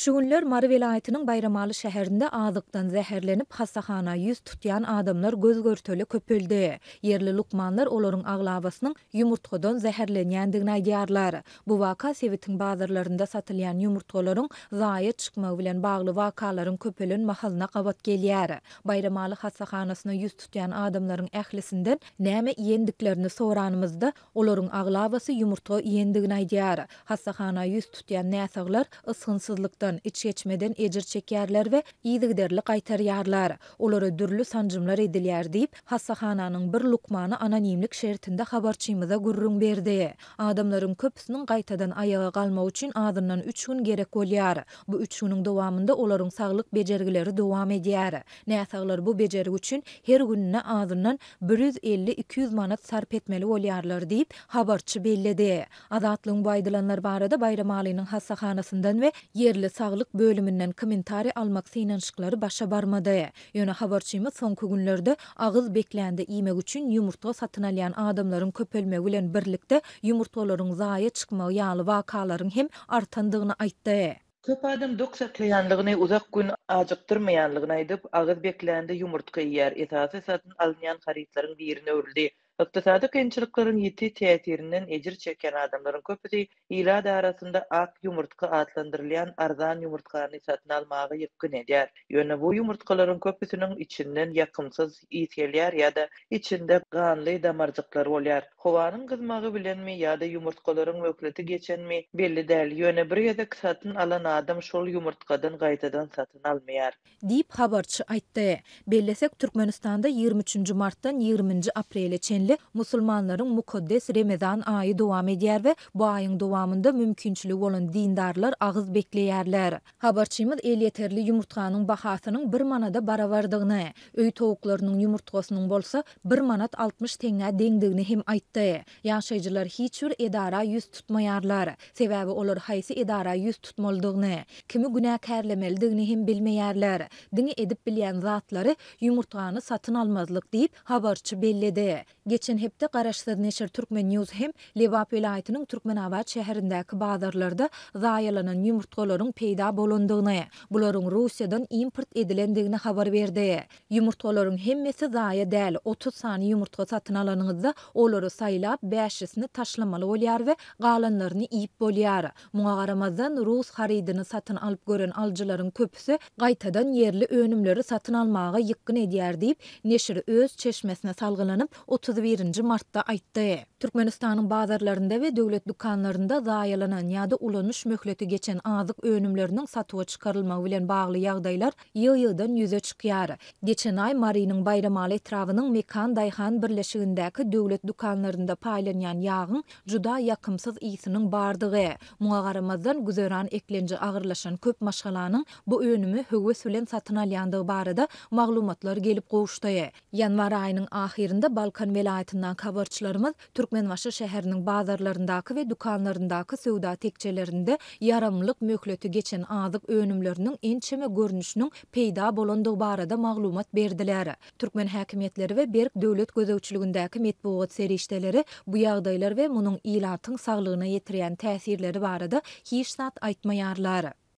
Şu günler Mary welaýatynyň Baýramaly şäherinde azykdan zäherlenip, hassahana ýüz tutýan adamlar göz-görtele köpeldi. Ýerli lukmanlar olaryň aglabasynyň ýumurtgadan zäherlenýändigini aýdýarlar. Bu waka sebitiň bazarlarynda satylýan ýumurtgalaryň zaýa çykmagy bilen bagly wakalaryň köpelen mahalyna gabat gelýär. Baýramaly hassahanasyna ýüz tutýan adamlaryň ählisinden näme iýendiklerini soranymyzda, Olaryň aglabasy ýumurtga iýendigini aýdýar. Hassahana ýüz tutýan näsaglar ysgynsyzlykdan, içgeçmeden ejir çekýärler we yzygiderli gaýtarýarlar. Olara dürli sanjymlar edilýär diýip, hassahananyň bir lukmany anonimlik şertinde habarçymyza gürrüň berdi. Adamlaryň köpüsiniň gaýtadan aýaga galmagy üçin azyndan üç gün gerek bolýar. Bu üç günüň dowamynda olaryň saglyk bejergileri dowam edýär. Näsaglar bu bejergi üçin her gününe azyndan 150-200 manat sarp etmeli bolýarlar diýip, habarçy belledi. Azatlygyň bu aýdylanlar barada Baýramalynyň hassahanasyndan we ýerli saglyk bölüminden kommentariý almak synanyşyklary başa barmady. Ýöne habarçymyz soňky günlerde agyz beklände iýmek üçin ýumurtga satyn alýan adamlaryň köpelmegi bilen birlikde ýumurtgalaryň zaýa çykmagy ýaly wakalaryň hem artandygyny aýtdy. Köp adam dok saklaýanlygyny, uzak gün ajykdyrmaýanlygyny aýdyp, agyz beklände ýumurtga iýýär, esasy satyn alynýan harytlaryň birine öwrüldi. Ykdysady kynçylyklaryň ýiti täsirinden ejir çekýän adamlaryň köpüsi ilat arasynda ak ýumurtga atlandyrylýan arzan ýumurtgany satyn almaga ýykgyn edýär. Ýöne bu ýumurtgalaryň köpüsiniň içinden ýakymsyz ys gelýär ýa-da içinde ganly damarjyklar bolýar. Howanyň gyzmagy bilenmi ýa-da ýumurtgalaryň möhleti geçenmi, belli däl, ýöne bir gezek satyn alan adam şol ýumurtgadan gaýtadan satyn almaýar. Diýip, habarçy aýtdy. Bellesek, Türkmenistanda 23 üçünji martdan 20 nji aprele çenli musulmanlaryň mukaddes Remezan aýy dowam edýär we bu aýyň dowamynda mümkinçiligi bolan dindarlar agyz bekleýärler. Habarçymyz elýeterli ýumurtganyň bahasynyň bir manada barabardygyny, öý towuklarynyň ýumurtgasynyň bolsa bir manat 60 teňňä deňdigini hem aýtdy. Ýaşaýjylar hiç bir edara ýüz tutmaýarlar. Sebäbi olar haýsy edara ýüz tutmalydygyny, kimi günäkärlemelidigini hem bilmeýärler. Diňe edip bilýän zatlary ýumurtgany satyn almazlyk diýip, habarçy belledi. Geçen hepde garaşsyz neşir Turkmen. News hem Lebap welaýatynyň Türkmenabat şäherindäki bazarlarda zaýalanan ýumurtgalaryň peýda bolandygyny, bularyň Russiýadan import edilendigini habar berdi. Ýumurtgalaryň hemmesi zaýa däl, 30 sany ýumurtga satyn alanyňyzda, olary saýlap, bäşisini taşlamaly bolýar we galanlaryny iýip bolýar. Muňa garamazdan, rus harydyny satyn alyp gören alyjylaryň köpüsi gaýtadan ýerli önümleri satyn almaga ýykgyn edýär diýip, neşir öz çeşmesine salgylanyp, 31 nji martda aýtdy. Türkmenistanyň bazarlarynda we döwlet dükanlarynda zaýalanan ýa-da ulanyş möhleti geçen azyk önümleriniň satuwa çykarylmagy bilen bagly ýagdaýlar ýygy-ýygydan ýüze çykýar. Geçen aý Marynyň Baýramaly etrabynyň Mekan daýhan birleşigindäki döwlet dükanlarynda paýlanýan ýagyň juda ýakymsyz ysynyň bardygy, muňa garamazdan, güzeran eklenji agyrlaşan köp maşgalanyň bu önümi höwes bilen satyn alýandygy barada maglumatlar gelip gowuşdy. Ýanwar aýynyň ahyrynda Balkan welaýatyndaky habarçylarymyz Türkmenbaşy şäheriniň bazarlaryndaky we dükanlaryndaky söwda tekjelerinde ýaramlyk möhleti geçen azyk önümleriniň ençeme görnüşiniň peýda bolandygy barada maglumat berdiler. Türkmen häkimiýetleri we berk döwlet gözegçiligindäki metbugat serişdeleri bu ýagdaýlar we munuň ilatyň saglygyna ýetirýän täsirleri barada hiç zat aýtmaýarlar.